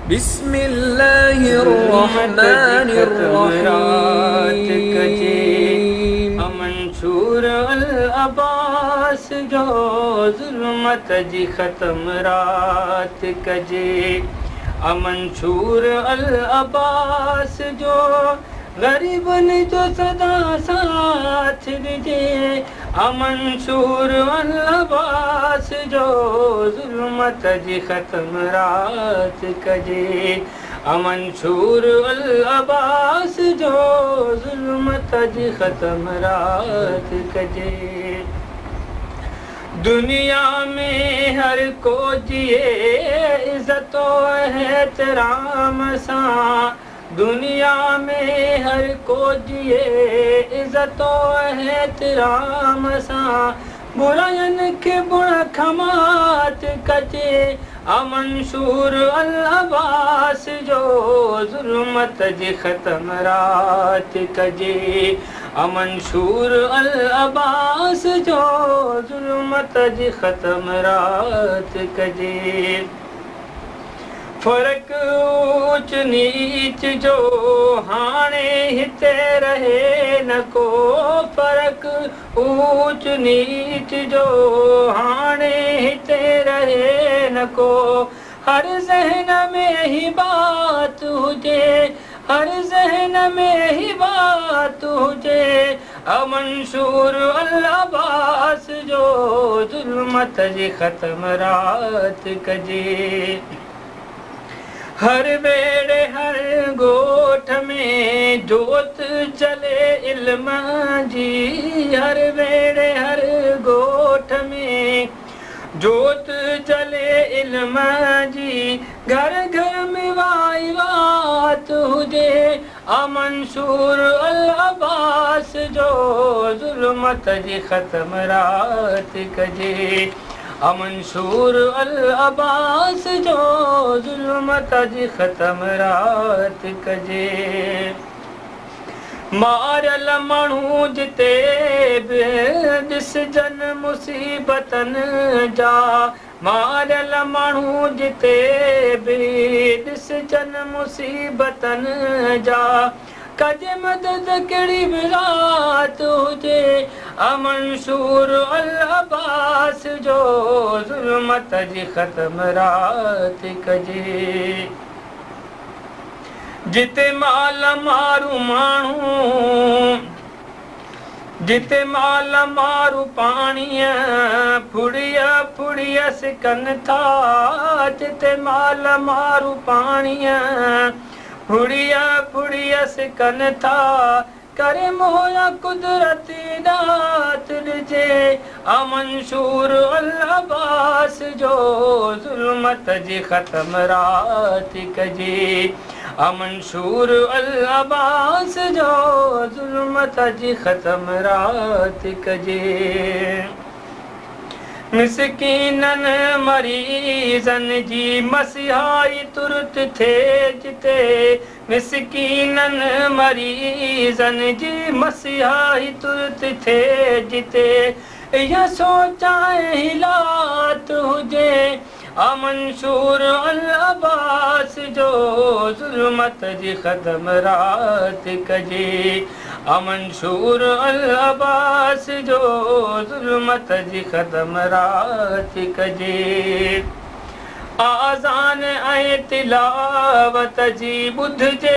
بسم الله ظلمت جي الرحمن ختم رات ڪجي. الرحيم. امنصور العباس جو ظلمت جي ختم رات ڪجي. امنصور العباس جو غريبن جو سدا ساٿ ڏجي. امنصور العباس جو ظلمت جي ختم رات ڪجي. امنصور العباس جو ظلمت جي ختم رات ڪجي. دنيا ۾ هر ڪو جيئي عزت و احترام سان. دنيا ۾ هر ڪو جيئي عزت و احترام سان. براين کي بڻ کان مات ڪجي. امنصور العباس جو ظلمت جي ختم رات ڪجي. امنصور العباس جو ظلمت جي ختم رات ڪجي. فرق اوچ نيچ جو هاڻي هتي رهي نه ڪو. فرق اوچ نيچ جو هاڻي هتي رهي نه ڪو. هر ذهن ۾ هي بات هجي. هر ذهن ۾ هي بات هجي. امنصور العباس جو ظلمت جي ختم رات ڪجي. هر ويڙهي هر ڳوٺ ۾ جوت جلي علم جي. هر ويڙهي هر ڳوٺ ۾ جوت جلي علم جي. گهر گهر ۾ وائي وات هجي. امنصور العباس جو ظلمت جي ختم رات ڪجي. امنصور العباس جو ظلمت جي ختم رات ڪجي. ماريل ماڻهو جتي به ڏسجن مصيبتن جا. ماريل ماڻهو جتي به ڏسجن مصيبتن جا. ڪجي مدد ڪهڙي به ذات هجي. امنصور العباس جو ظلمت جي ختم رات ڪجي. جتي مال مارو ماڻهو جتي مال مارو پاڻيء ڦڙيء ڦڙيء سڪن ٿا. جتي مال مارو پاڻيء ڦڙيء ڦڙيء سڪن ٿا. ڪري مولا قدرتي ڏات ڏجي. امنصور العباس جو ظلمت جي ختم رات ڪجي. امنصور العباس جو ظلمت جي ختم رات ڪجي. مسڪينن مريضن جي مسيحائي ترت ٿئي جتي. مسڪينن مريضن جي مسيحائي ترت ٿئي جتي. اها سوچ ۽ حالات هجي. امنصور العباس جو ظلمت جي ختم رات ڪجي. امنصور العباس جو ظلمت جي ختم رات ڪجي. آذان ۽ تلاوت جي ٻڌجي.